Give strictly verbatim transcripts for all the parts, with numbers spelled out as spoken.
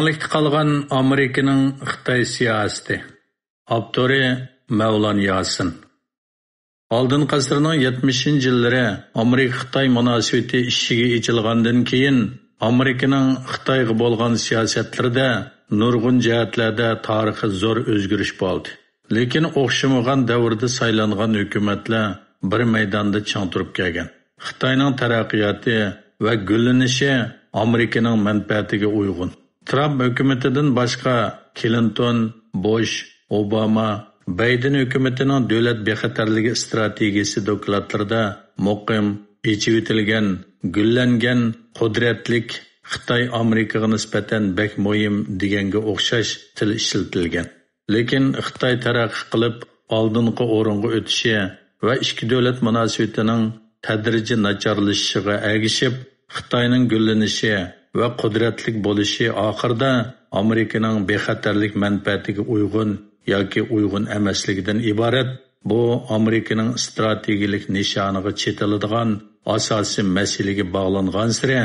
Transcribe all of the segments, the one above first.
ئەڭلىكتە قالغان ئامېرىكىنىڭ خىتاي سىياسىتى. ئاپتورى مەۋلان ياسىن. ئالدىنقى ئەسىرنىڭ يەتمىشىنچى يىللىرى ئامېرىكا-خىتاي مۇناسىۋىتى ئىشىكى ئېچىلغاندىن كېيىن، ئامېرىكىنىڭ خىتايغا بولغان سىياسەتلىرىدە نۇرغۇن جەھەتلەردە تارىخىي زور ئۆزگىرىش بولدى. لېكىن ئوخشىمىغان دەۋردە سايلانغان ھۆكۈمەتلەر بىر مەيداندا چىڭ تۇرۇپ كەلگەن. خىتاينىڭ تەرەققىياتى ۋە گۈللىنىشى ئامېرىكىنىڭ مەنپەئەتىگە ئۇيغۇن. ترامپ ھۆكۈمىتىدىن باشقا كلىنتون، بۇش، ئوباما، بەيدېن ھۆكۈمىتىنىڭ دۆلەت بىخەتەرلىكى ئىستراتېگىيىسى دوكلاتلىرىدا مۇقىم، ئېچىۋېتىلگەن، گۈللەنگەن، قۇدرەتلىك، خىتاي ئامېرىكىغا نىسبەتەن بەك مۇھىم دېگەنگە ئوخشاش تىل ئىشلىتىلگەن. لېكىن خىتاي تەرەققىي قىلىپ ئالدىنقى ئورۇنغا ئۆتۈشى ۋە ئىككى دۆلەت مۇناسىۋىتىنىڭ تەدرىجىي ناچارلىشىشىغا ئەگىشىپ، خىتاينىڭ گۈللىنىشى ۋە قۇدرەتلىك بولۇشى ئاخىرىدا ئامېرىكىنىڭ بىخەتەرلىك مەنپەئەتىگە ئۇيغۇن ياكى ئۇيغۇن ئەمەسلىكىدىن ئىبارەت. بۇ ئامېرىكىنىڭ ئىستراتېگىيەلىك نىشانىغا چېتىلىدىغان ئاساسىي مەسىلىگە باغلانغانسېرى،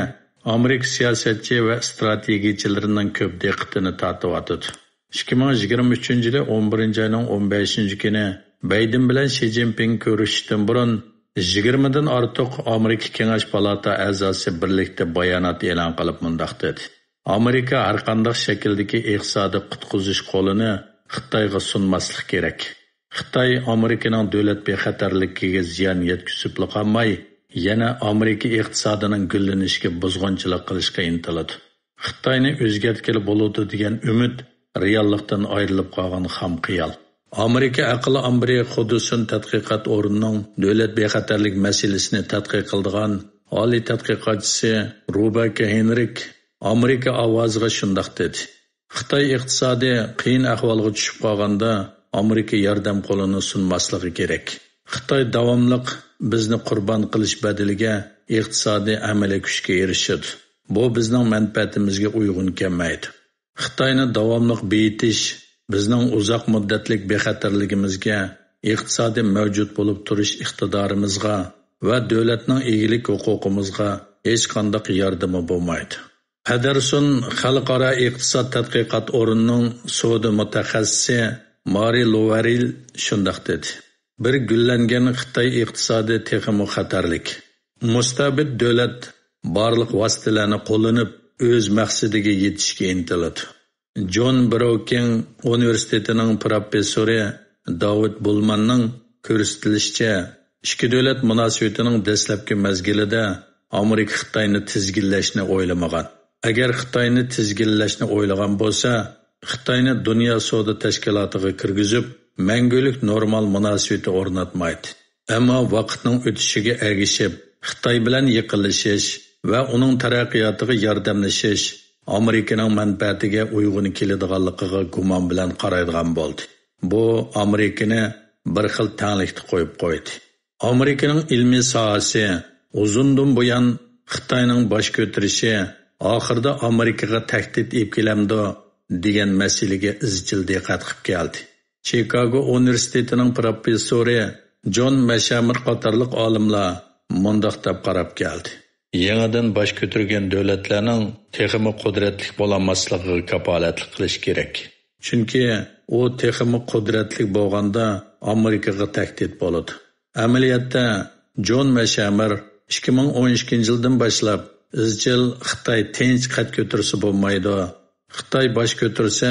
ئامېرىكا سىياسەتچى ۋە ئىستراتېگىيەچىلىرىنىڭ كۆپ دىققىتىنى تارتىۋاتىدۇ. ئىككى مىڭ يىگىرمە ئۈچىنچى يىلى ئون بىرىنچى ئاينىڭ ئون بەشىنچى كۈنى بەيدېن بىلەن شى جىنپىڭ كۆرۈشۈشتىن بۇرۇن، يىگىرمىدىن ئارتۇق ئامېرىكا كېڭەش پالاتا ئەزاسى بىرلىكتە بايانات ئېلان قىلىپ مۇنداق دېدى: «ئامېرىكا ھەرقانداق شەكىلدىكى ئىقتىسادىي قۇتقۇزۇش قولىنى خىتايغا سۇنماسلىق كېرەك. خىتاي ئامېرىكىنىڭ دۆلەت بىخەتەرلىكىگە زىيان يەتكۈزۈپلا قالماي، يەنە ئامېرىكا ئىقتىسادىنىڭ گۈللىنىشىگە بۇزغۇنچىلىق قىلىشقا ئىنتىلىدۇ. خىتاينى ئۆزگەرتكىلى بولىدۇ دېگەن ئۈمىد رېئاللىقتىن ئايرىلىپ قالغان خام خىيال. ئامېرىكا ئەقىل ئامبىرى خۇدسون تەتقىقات ئورنىنىڭ دۆلەت بىخەتەرلىك مەسىلىسىنى تەتقىق قىلىدىغان ئالىي تەتقىقاتچىسى رۇبېكا ھېنرىك ئامېرىكا ئاۋازىغا شۇنداق دېدى: خىتاي ئىقتىسادى قىيىن ئەھۋالغا چۈشۈپ قالغاندا، ئامېرىكا ياردەم قولىنى سۇنماسلىقى كېرەك. خىتاي داۋاملىق بىزنى قۇربان قىلىش بەدىلىگە ئىقتىسادىي ئەمەلىي كۈچكە ئېرىشىدۇ. بۇ بىزنىڭ مەنپەئەتىمىزگە ئۇيغۇن كەلمەيدۇ. خىتاينى داۋاملىق بېيىتىش بىزنىڭ ئۇزاق مۇددەتلىك بىخەتەرلىكىمىزگە، ئىقتىسادىي مەۋجۇت بولۇپ تۇرۇش ئىقتىدارىمىزغا ۋە دۆلەتنىڭ ئىگىلىك ھوقۇقىمىزغا ھېچقانداق ياردىمى بولمايدۇ.» پەدەرسون خەلقئارا ئىقتىساد تەتقىقات ئورنىنىڭ سودا مۇتەخەسسىسى مارى لوۋېرىل شۇنداق دېدى: «بىر گۈللەنگەن خىتاي ئىقتىسادى تېخىمۇ خەتەرلىك. مۇستەبىت دۆلەت بارلىق ۋاسىتىلەرنى قوللىنىپ، ئۆز مەقسىتىگە يېتىشكە ئىنتىلىدۇ.» جون بروكىڭ ئۇنىۋېرسىتېتىنىڭ پروفېسسورى داۋىد بۇلماننىڭ كۆرسىتىلىشىچە، ئىككى دۆلەت مۇناسىۋىتىنىڭ دەسلەپكى مەزگىلىدە ئامېرىكا خىتاينى تىزگىنلەشنى ئويلىمىغان. ئەگەر خىتاينى تىزگىنلەشنى ئويلىغان بولسا، خىتاينى دۇنيا سودا تەشكىلاتىغا كىرگۈزۈپ، مەڭگۈلۈك نورمال مۇناسىۋىتى ئورناتمايدۇ. ئەمما ۋاقىتنىڭ ئۆتۈشىگە ئەگىشىپ، خىتاي بىلەن يېقىنلىشىش ۋە ئۇنىڭ تەرەققىياتىغا ياردەملىشىش ئامېرىكىنىڭ مەنپەئەتىگە ئۇيغۇن كېلىدىغانلىقىغا گۇمان بىلەن قارايدىغان بولدى. بۇ ئامېرىكىنى بىر خىل تەڭلىكتە قويۇپ قويدى. ئامېرىكىنىڭ ئىلمىي ساھەسى ئۇزۇندىن بۇيان خىتاينىڭ باش كۆتۈرۈشى ئاخىرىدا ئامېرىكىغا تەھدىت ئېلىپ كېلەمدۇ دېگەن مەسىلىگە ئىزچىل دىققەت قىلىپ كەلدى. چىكاگو ئۇنىۋېرسىتېتىنىڭ پروفېسسورى جون مەشەمىر قاتارلىق ئالىملار مۇنداق دەپ قاراپ كەلدى: يېڭىدىن باش كۆتۈرگەن دۆلەتلەرنىڭ تېخىمۇ قۇدرەتلىك بولالماسلىقىغا كاپالەتلىك قىلىش كېرەك. چۈنكى ئۇ تېخىمۇ قۇدرەتلىك بولغاندا ئامېرىكىغا تەھدىت بولىدۇ. ئەمەلىيەتتە، جون مەشەمىر ئىككى مىڭ ئون ئىككىنچى يىلدىن باشلاپ ئىزچىل خىتاي تىنچ قەد كۆتۈرسە بولمايدۇ، خىتاي باش كۆتۈرسە،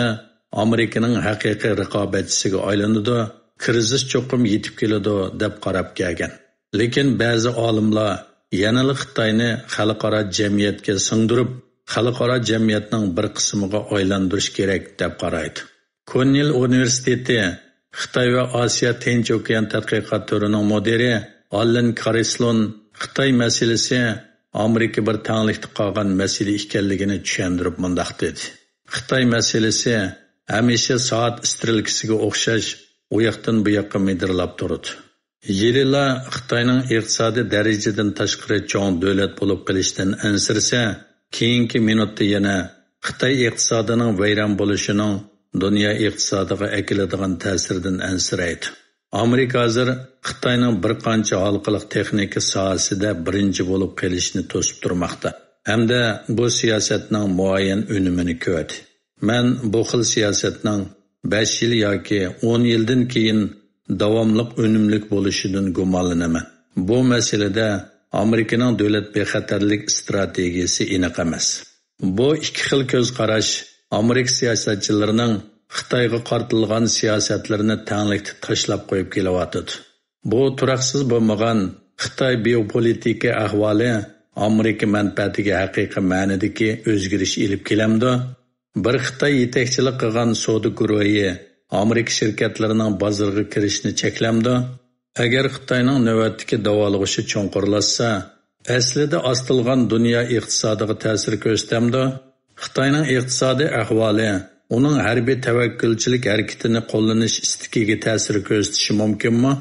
ئامېرىكىنىڭ ھەقىقىي رىقابەتچىسىگە ئايلىنىدۇ، كىرىزىس چوقۇم يېتىپ كېلىدۇ، دەپ قاراپ كەلگەن. لېكىن بەزى ئالىملار يەنىلا خىتاينى خەلقئارا جەمئىيەتكە سىڭدۈرۈپ، خەلقئارا جەمئىيەتنىڭ بىر قىسمىغا ئايلاندۇرۇش كېرەك، دەپ قارايدۇ. كورنېل ئۇنىۋېرسىتېتى خىتاي ۋە ئاسىيا تىنچ ئوكيان تەتقىقات تۈرىنىڭ مۇدىرى ئاللېن كارىسلون خىتاي مەسىلىسى ئامېرىكا بىر تەڭلىكتە قالغان مەسىلە ئىكەنلىكىنى چۈشەندۈرۈپ مۇنداق دېدى: خىتاي مەسىلىسى ھەمىشە سائەت ئىسترېلكىسىگە ئوخشاش ئۇ ياقتىن بۇ ياققا مىدىرلاپ تۇرىدۇ. يىلىلا خىتاينىڭ ئىقتىسادىي دەرىجىدىن تاشقىرى چوڭ دۆلەت بولۇپ قېلىشتىن ئەنسىرىسە، كېيىنكى مىنۇتتا يەنە خىتاي ئىقتىسادىنىڭ ۋەيران بولۇشىنىڭ دۇنيا ئىقتىسادىغا ئەكېلىدىغان تەسىرىدىن ئەنسىرەيدۇ. ئامېرىكا ھازىر خىتاينىڭ بىر قانچە ھالقىلىق تېخنىكا ساھەسىدە بىرىنچى بولۇپ قېلىشنى توسۇپ تۇرماقتا ھەمدە بۇ سىياسەتنىڭ مۇئەييەن ئۈنۈمىنى كۆردى. مەن بۇ خىل سىياسەتنىڭ بەش يىل ياكى ئون يىلدىن كېيىن داۋاملىق ئۈنۈملۈك بولۇشىدىن گۇمانلىنىمەن. بۇ مەسىلىدە ئامېرىكىنىڭ دۆلەت بىخەتەرلىك ئىستراتېگىيىسى ئېنىق ئەمەس. بۇ ئىككى خىل كۆز قاراش ئامېرىكا سىياسەتچىلىرىنىڭ خىتايغا قارىتىلغان سىياسەتلىرىنى تەڭلىكتە تاشلاپ قويۇپ كېلىۋاتىدۇ. بۇ تۇراقسىز بولمىغان خىتاي بىيوپولىتىكا ئەھۋالى ئامېرىكا مەنپەئەتىگە ھەقىقىي مەنىدىكى ئۆزگىرىش ئېلىپ كېلەمدۇ؟ بىر خىتاي يېتەكچىلىك قىلغان سودا گۇرۇھى ئامېرىكا شىركەتلىرىنىڭ بازارغا كىرىشىنى چەكلەمدۇ؟ ئەگەر خىتاينىڭ نۆۋەتتىكى داۋالغۇشى چوڭقۇرلاشسا، ئەسلىدە ئاستىلغان دۇنيا ئىقتىسادىغا تەسىر كۆرسىتەمدۇ؟ خىتاينىڭ ئىقتىسادىي ئەھۋالى ئۇنىڭ ھەربىي تەۋەككۈلچىلىك ھەرىكىتىنى قوللىنىش ئىستىكىگە تەسىر كۆرسىتىشى مۇمكىنمۇ؟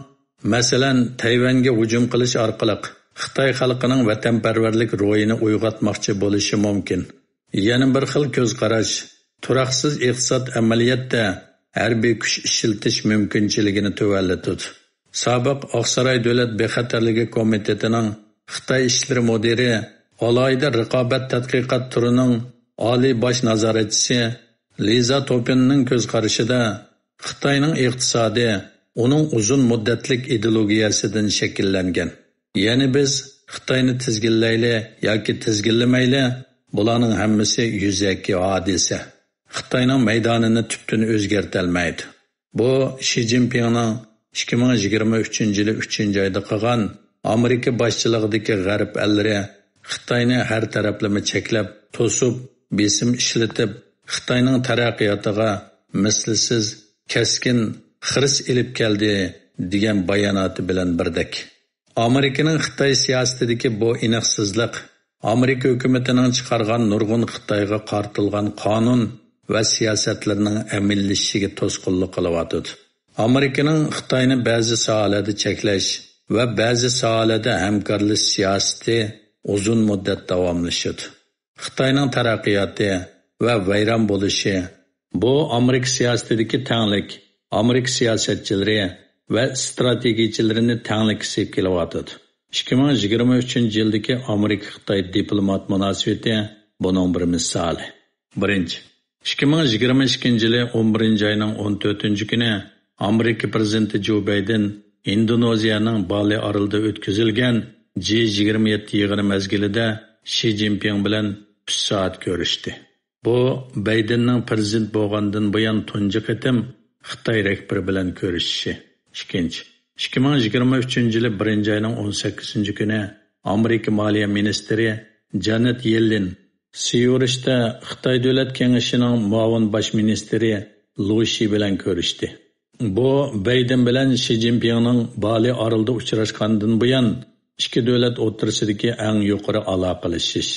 مەسىلەن، تەيۋەنگە ھۇجۇم قىلىش ئارقىلىق خىتاي خەلقىنىڭ ۋەتەنپەرۋەرلىك روھىنى ئويغاتماقچى بولۇشى مۇمكىن. يەنە بىر خىل كۆز قاراش، تۇراقسىز ئىقتىساد ئەمەلىيەتتە ھەربىي كۈچ ئىشلىتىش مۇمكىنچىلىكىنى تۆۋەنلىتىدۇ. سابىق ئاقساراي دۆلەت بىخەتەرلىكى كومىتېتىنىڭ خىتاي ئىشلىرى مۇدىرى، ئالاھىدە رىقابەت تەتقىقات تۈرىنىڭ ئالىي باش نازارەتچىسى لىزا توپىننىڭ كۆز قارىشىدا، خىتاينىڭ ئىقتىسادى ئۇنىڭ ئۇزۇن مۇددەتلىك ئىدېئولوگىيەسىدىن شەكىللەنگەن. يەنى بىز خىتاينى تىزگىنلەيلى ياكى تىزگىنلىمەيلى، بۇلارنىڭ ھەممىسى يۈزەكى ھادىسە. خىتاينىڭ مەيدانىنى تۈپتىن ئۆزگەرتەلمەيدۇ. بۇ شى جىنپىڭنىڭ ئىككى مىڭ يىگىرمە ئۈچىنچى يىلى ئۈچىنچى ئايدا قىلغان ئامېرىكا باشچىلىقىدىكى غەرب ئەللىرى خىتاينى ھەر تەرەپلىمە چەكلەپ، توسۇپ، بېسىم ئىشلىتىپ، خىتاينىڭ تەرەققىياتىغا مىسلىسىز، كەسكىن خىرىس ئېلىپ كەلدى، دېگەن باياناتى بىلەن بىردەك. ئامېرىكىنىڭ خىتاي سىياسىتىدىكى بۇ ئېنىقسىزلىق ئامېرىكا ھۆكۈمىتىنىڭ چىقارغان نۇرغۇن خىتايغا قارىتىلغان قانۇن ۋە سىياسەتلىرىنىڭ ئەمەلىيلىشىشىگە توسقۇنلۇق قىلىۋاتىدۇ. ئامېرىكىنىڭ خىتاينى بەزى ساھەلەردە چەكلەش ۋە بەزى ساھەلەردە ھەمكارلىشىش سىياسىتى ئۇزۇن مۇددەت داۋاملىشىدۇ. خىتاينىڭ تەرەققىياتى ۋە ۋەيران بولۇشى، بۇ ئامېرىكا سىياسىتىدىكى تەڭلىك، ئامېرىكا سىياسەتچىلىرى ۋە ئىستراتېگىيەچىلىرىنى تەڭلىككە سېلىپ كېلىۋاتىدۇ. ئىككى مىڭ يىگىرمە ئۈچىنچى يىلدىكى ئامېرىكا-خىتاي دىپلومات مۇناسىۋىتى بۇنىڭ بىر مىسالى. بىرىنچى، ئىككى مىڭ يىگىرمە ئىككىنچى يىلى ئون بىرىنچى ئاينىڭ ئون تۆتىنچى كۈنى ئامېرىكا پىرېزىدېنتى جو بايدېن ئىندونېزىيەنىڭ بالى ئارىلىدا ئۆتكۈزۈلگەن جى يىگىرمە يەتتە يىغىنى مەزگىلىدە شى جىنپىڭ بىلەن ئۈچ سائەت كۆرۈشتى. بۇ بايدېننىڭ پىرېزىدېنت بولغاندىن بۇيان تۇنجى قېتىم خىتاي رەھبىرى بىلەن كۆرۈشۈشى. ئىككىنچى، ئىككى مىڭ يىگىرمە ئۈچىنچى يىلى بىرىنچى ئاينىڭ ئون سەككىزىنچى كۈنى ئامېرىكا مالىيە مىنىستىرى جانېت يېللېن سيۇرىشتا خىتاي دۆلەت كېڭىشىنىڭ مۇئاۋىن باش مىنىستىرى لۇ شى بىلەن كۆرۈشتى. بۇ بايدېن بىلەن شى جىنپىڭنىڭ بالى ئارىلىدا ئۇچراشقاندىن بۇيان ئىككى دۆلەت ئوتتۇرىسىدىكى ئەڭ يۇقىرى ئالاقىلىشىش.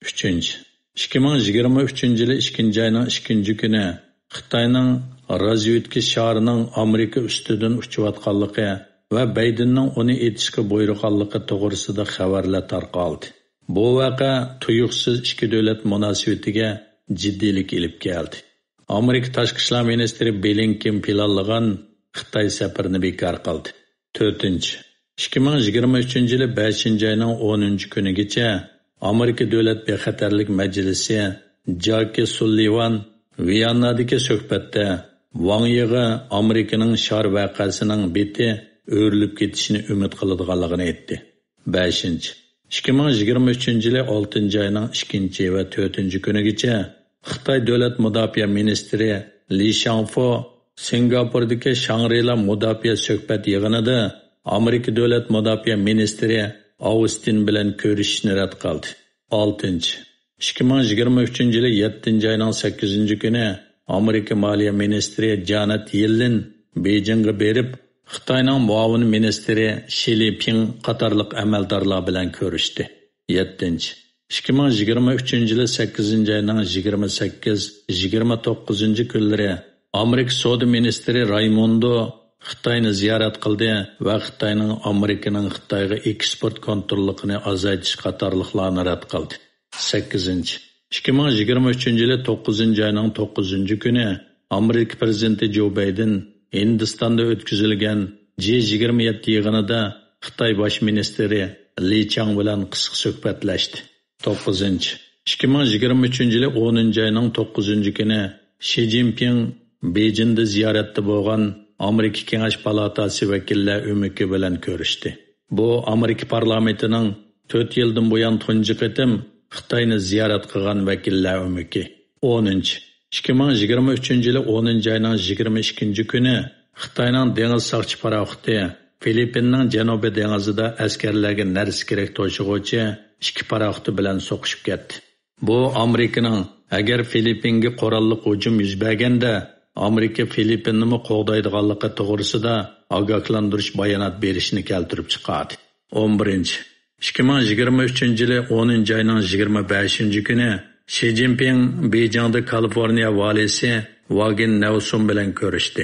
ئۈچىنچى، ئىككى مىڭ يىگىرمە ئۈچىنچى يىلى ئىككىنچى ئاينىڭ ئىككىنچى كۈنى خىتاينىڭ رازۋېدكا شارىنىڭ ئامېرىكا ئۈستىدىن ئۇچۇۋاتقانلىقى ۋە بايدېننىڭ ئۇنى ئېتىشقا بۇيرۇغانلىقى توغرىسىدا خەۋەرلەر تارقالدى. بۇ ۋەقە تۇيۇقسىز ئىككى دۆلەت مۇناسىۋىتىگە جىددىيلىك ئېلىپ كەلدى. ئامېرىكا تاشقى ئىشلار مىنىستىرى بلىنكېن پىلانلىغان خىتاي سەپىرىنى بىكار قىلدى. تۆتىنچى، ئىككى مىڭ يىگىرمە ئۈچىنچى يىلى بەشىنچى ئاينىڭ ئونىنچى كۈنىگىچە ئامېرىكا دۆلەت بىخەتەرلىك مەجلىسى جاكى سۇللىۋان ۋىياننادىكى سۆھبەتتە ۋاڭ يىغا ئامېرىكىنىڭ شار ۋەقەسىنىڭ بېتى ئۆرۈلۈپ كېتىشىنى ئۈمىد قىلىدىغانلىقىنى ئېيتتى. بەشىنچى، ئىككى مىڭ يىگىرمە ئۈچىنچى يىلى ئالتىنچى ئاينىڭ ئىككىنچى ۋە تۆتىنچى كۈنىگىچە خىتاي دۆلەت مۇداپىئە مىنىستىرى لى شاڭفو سىنگاپوردىكى شاڭرىلا مۇداپىئە سۆھبەت يىغىنىدا ئامېرىكا دۆلەت مۇداپىئە مىنىستىرى ئاۋستىن بىلەن كۆرۈشۈشنى رەت قىلدى. ئالتىنچى، ئىككى مىڭ يىگىرمە ئۈچىنچى يىلى يەتتىنچى ئاينىڭ سەككىزىنچى كۈنى ئامېرىكا مالىيە مىنىستىرى جانېت يېللېن بېيجىڭغا بېرىپ، خىتاينىڭ مۇئاۋىن مىنىستىرى شى لىپىڭ قاتارلىق ئەمەلدارلار بىلەن كۆرۈشتى. يەتتىنچى، ئىككى مىڭ يىگىرمە ئۈچىنچى يىلى سەككىزىنچى ئاينىڭ يىگىرمە سەككىز، يىگىرمە توققۇزىنچى كۈنلىرى ئامېرىكا سودا مىنىستىرى رايموندو خىتاينى زىيارەت قىلدى ۋە خىتاينىڭ ئامېرىكىنىڭ خىتايغا ئېكسپورت كونتروللۇقىنى ئازايتىش قاتارلىقلارنى رەت قىلدى. سەككىزىنچى، ئىككى مىڭ يىگىرمە ئۈچىنچى يىلى توققۇزىنچى ئاينىڭ توققۇزىنچى كۈنى ئامېرىكا پىرېزىدېنتى جو بايدېن ھىندىستاندا ئۆتكۈزۈلگەن جى يىگىرمە يەتتە يىغىنىدا خىتاي باش مىنىستىرى لى چاڭ بىلەن قىسقا سۆھبەتلەشتى. توققۇزىنچى، ئىككى مىڭ يىگىرمە ئۈچىنچى يىلى ئونىنچى ئاينىڭ توققۇزىنچى كۈنى شى جىنپىڭ بېيجىڭدا زىيارەتتە بولغان ئامېرىكا كېڭەش پالاتاسى ۋەكىللەر ئۆمىكى بىلەن كۆرۈشتى. بۇ ئامېرىكا پارلامېنتىنىڭ تۆت يىلدىن بۇيان تۇنجى قېتىم خىتاينى زىيارەت قىلغان ۋەكىللەر ئۆمىكى. ئونىنچى، ئىككى مىڭ يىگىرمە ئۈچىنچى يىلى ئونىنچى ئاينىڭ يىگىرمە ئىككىنچى كۈنى خىتاينىڭ دېڭىز ساقچى پاراخوتى فىلىپپىننىڭ جەنۇبىي دېڭىزىدا ئەسكەرلەرگە نەرسە-كېرەك توشۇغۇچى ئىككى پاراخوتى بىلەن سوقۇشۇپ كەتتى. بۇ ئامېرىكىنىڭ ئەگەر فىلىپپىنگە قوراللىق ھۇجۇم يۈز بەرگەندە، ئامېرىكا فىلىپپىننىمۇ قوغدايدىغانلىقى توغرىسىدا ئاگاھلاندۇرۇش بايانات بېرىشنى كەلتۈرۈپ چىقاردى. ئون بىرىنچى، ئىككى مىڭ يىگىرمە ئۈچىنچى يىلى ئونىنچى ئاينىڭ يىگىرمە بەشىنچى كۈنى شى جىنپىڭ بېيجىڭدا كالىفورنىيە ۋالىسى ۋاگىن نەۋسۇم بىلەن كۆرۈشتى.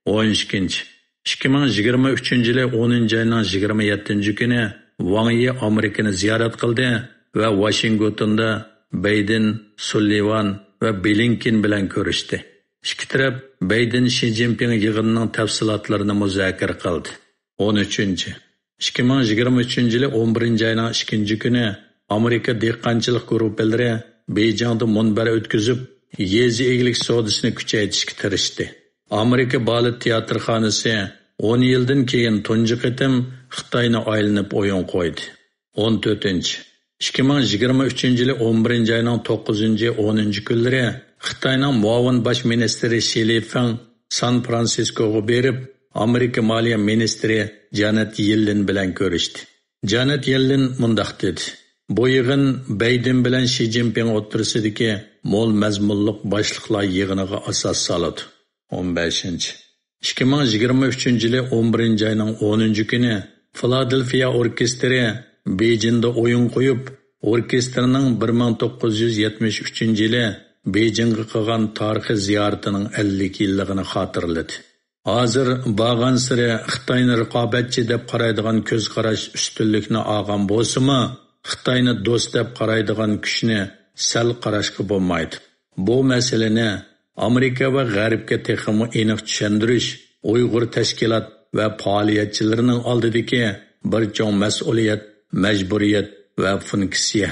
ئون ئىككىنچى، ئىككى مىڭ يىگىرمە ئۈچىنچى يىلى ئونىنچى ئاينىڭ يىگىرمە يەتتىنچى كۈنى ۋاڭ يى ئامېرىكىنى زىيارەت قىلدى ۋە ۋاشىنگتوندا بەيدېن، سۇللىۋان ۋە بلىنكېن بىلەن كۆرۈشتى. ئىككى تەرەپ بەيدېن شى جىنپىڭ يىغىنىنىڭ تەپسىلاتلىرىنى مۇزاكىرە قىلدى. ئون ئۈچىنچى، ئىككى مىڭ يىگىرمە ئۈچىنچى يىلى ئون بىرىنچى ئاينىڭ ئىككىنچى كۈنى ئامېرىكا دېھقانچىلىق گۇرۇپپىلىرى بېيجىڭدا مۇنبەر ئۆتكۈزۈپ، يېزا ئىگىلىك سودىسىنى كۈچەيتىشكە تىرىشتى. ئامېرىكا بالېت تىياتىرخانىسى ئون يىلدىن كېيىن تۇنجى قېتىم خىتاينى ئايلىنىپ ئويۇن قويدى. ئون تۆتىنچى، ئىككى مىڭ يىگىرمە ئۈچىنچى يىلى ئون بىرىنچى ئاينىڭ توققۇزىنچى، ئونىنچى كۈنلىرى خىتاينىڭ مۇئاۋىن باش مىنىستىرى شى لىفېڭ سان فرانسىسكوغا بېرىپ، ئامېرىكا مالىيە مىنىستىرى جانېت يېللېن بىلەن كۆرۈشتى. جانېت يېللېن مۇنداق دېدى: «بۇ يىغىن بەيدېن بىلەن شى جىنپىڭ ئوتتۇرىسىدىكى مول مەزمۇنلۇق باشلىقلار يىغىنىغا ئاساس سالىدۇ.» ئون بەشىنچى، ئىككى مىڭ يىگىرمە ئۈچىنچى يىلى ئون بىرىنچى ئاينىڭ ئونىنچى كۈنى فىلادېلفىيە ئوركېستىرى بېيجىڭدا ئويۇن قويۇپ، ئوركېستىرنىڭ بىر مىڭ توققۇز يۈز يەتمىش ئۈچىنچى يىلى بېيجىڭغا قىلغان تارىخىي زىيارىتىنىڭ ئەللىك يىللىقىنى خاتىرىلىدى. ھازىر بارغانسېرى خىتاينى رىقابەتچى دەپ قارايدىغان كۆز قاراش ئۈستۈنلۈكنى ئالغان بولسىمۇ، خىتاينى دوست دەپ قارايدىغان كۈچنى سەل قاراشقا بولمايدۇ. بۇ مەسىلىنى ئامېرىكا ۋە غەربكە تېخىمۇ ئېنىق چۈشەندۈرۈش ئۇيغۇر تەشكىلات ۋە پائالىيەتچىلىرىنىڭ ئالدىدىكى بىر چوڭ مەسئۇلىيەت، مەجبۇرىيەت ۋە فۇنكسىيە.